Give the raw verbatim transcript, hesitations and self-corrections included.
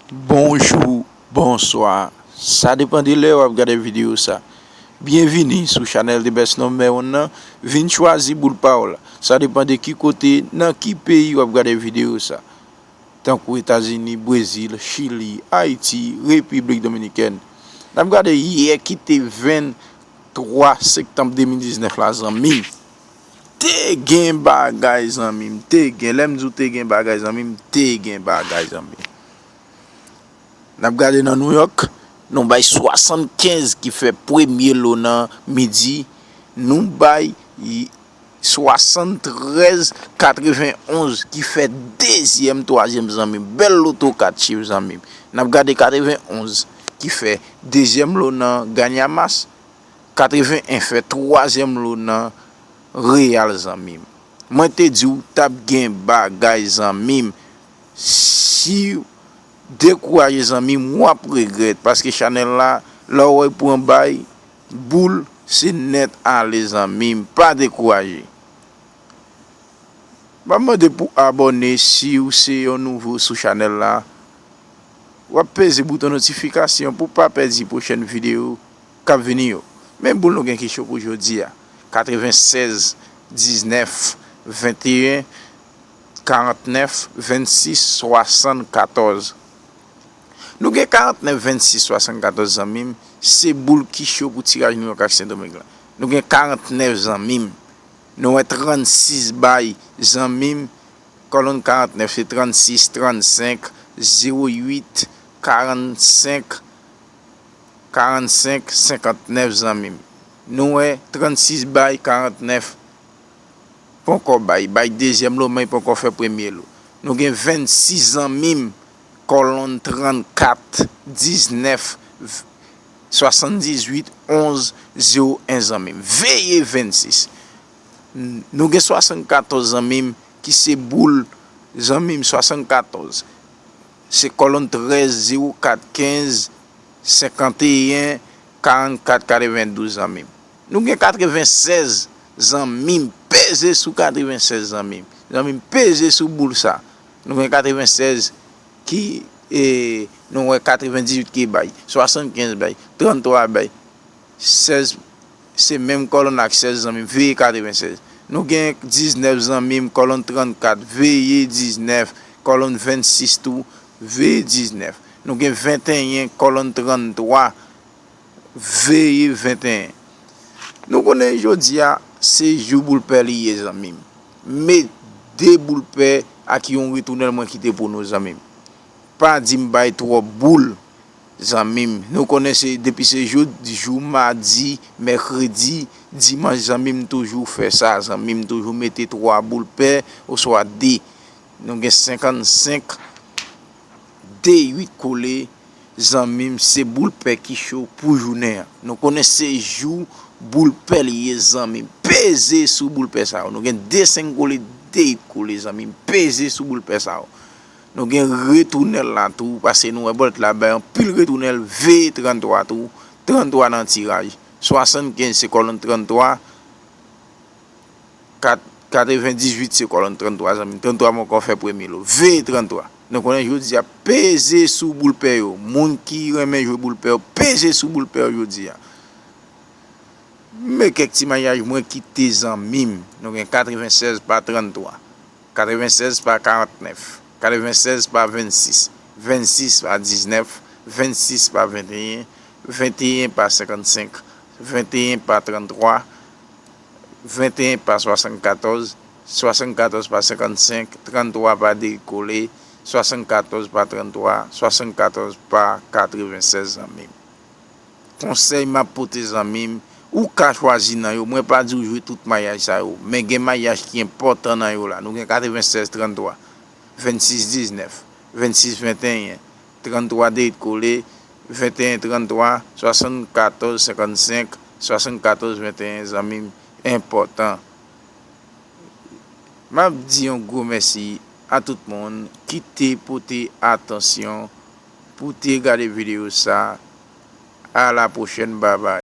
Bonjou, bonswa. Sa depann de lè w ap gade videyo sa. Byenvini sou chanèl The Best Number One nan. Vin chwazi boul pa w la. Sa depann de ki kote, nan ki peyi w ap gade videyo sa. Tankou Etazini, Brezil, Chili, Ayiti, Repiblik Dominikèn. N ap gade yè ki te venntwa septanm de mil diznèf la, zanmi m. Te gen bagay, zanmi m. Te gen. Lè m di w te gen bagay, zanmi m, te gen bagay, zanmi m. N ap gade nan Nouyòk, nou bay swasannkenz ki fè premye lo nan midi, nou bay swasanntrèz katrevenonz ki fè dezyèm, twazyèm, zanmi m. Bèl loto kat chif, zanmi m. N ap gade katrevenonz ki fè dezyèm lo nan Ganyamas, katreven en fè twazyèm lo nan Reyal, zanmi m. Mwen te di w t ap gen bagay, zanmi m. Si w dekouraje, zanmi m, w ap regrèt, paske chanèl la, lè w wè l pran bay, boul, se nèt ale, zanmi m. Pa dekouraje. M ap mande pou abòne si w se yon nouvo sou chanèl la. W ap peze bouton notifikasyon pou w pa pèdi pwochèn videyo k ap vini yo. Men boul nou gen ki cho pou jodi a. Katrevensèz, diznèf, venteyen, karantnèf, vennsis, swasannkatòz. Nou gen karantnèf, vennsis, swasannkatòz, zanmi m. Se boul ki cho pou tiraj Nouyòk ak Sendomeng la. Nou gen karantnèf, zanmi m. Nou wè trannsis bay, zanmi m. Kòlonn karantnèf se trannsis, trannsenk, zewo uit, karannsenk, karannsenk, senkantnèf, zanmi m. Nou wè trannsis bay, karantnèf poko bay, bay dezyèm lo, men poko fè premye lo. Nou gen vennsis, zanmi m, kòlonn trannkat, diznèf, swasanndizuit, onz, zewo en, zanmi m. Veye vennsis. Nou gen swasannkatòz, zanmi m, ki se boul, zanmi m, swasannkatòz. Se kòlonn trèz, zewo kat, kenz, senkanteyen, karannkat, katrevendouz, zanmi m. Nou gen katrevensèz, zanmi m, peze sou katrevensèz, zanmi m. Zanmi m, peze sou boul sa. Nou gen katrevensèz ki, e, nou wè katrevendizuit ki bay, swasannkenz bay, tranntwa bay, sèz, se menm kòlonn ak sèz, zanmi m, veye katrevensèz. Nou gen diznèf, zanmi m, kòlonn trannkat, veye diznèf, kòlonn vennsis tou, veye diznèf. Nou gen venteyen, kòlonn tranntwa, veye venteyen. Nou konnen jodi a, se jou boul pè li ye, zanmi m. Men de boul pè ak yon retounèl mwen kite pou nou, zanmi m. Pa di m bay twòp boul, zanmi m. Nou konnen se, depi se jou, jou madi, mèkredi, dimanch, zanmi m, toujou fè sa, zanmi m, toujou mete twa boul pè, oswa de. Nou gen senkannsenk, de uit kole, zanmi m, se boul pè ki cho pou jounen an. Nou konnen se jou boul pè li ye, zanmi m. Peze sou boul pè sa yo. Nou gen de senk kole, de uit kole, zanmi m. Peze sou boul pè sa yo. Nou gen retounèl la tou, paske nou wè bòlèt la bay anpil retounèl, veye tranntwa tou. Tranntwa nan tiraj. Swasannkenz se kòlonn tranntwa. Kat, katrevendizuit se kòlonn tranntwa, zanmi m. Tranntwa poko fè premye lo. Veye tranntwa. Nou konnen jodi a, peze sou boul pè yo. Moun ki renmen jwe boul pè yo, peze sou boul pè yo jodi a. Men kèk ti mayaj mwen kite, zanmi m. Nou gen katrevensèz pa tranntwa, katrevensèz pa karantnèf, katrevensèz pa vennsis, vennsis pa diznèf, vennsis pa venteyen, venteyen pa senkannsenk, venteyen pa tranntwa, venteyen pa swasannkatòz, swasannkatòz pa senkannsenk, tranntwa pa de kole, swasannkatòz pa tranntwa, swasannkatòz pa katrevensèz, zanmi m. Konsèy m ap pote, zanmi m, ou ka chwazi nan yo. Mwen pa di w jwe tout mayaj sa yo, men gen mayaj ki enpòtan nan yo la. Nou gen katrevensèz tranntwa, vennsis diznèf, vennsis venteyen, tranntwa de uit kole, venteyen tranntwa, swasannkatòz senkannsenk, swasannkatòz venteyen, zanmi m, enpòtan. M ap di yon gwo mèsi a tout moun ki te pote atansyon pou te gade videyo sa. A la pwochèn, babay.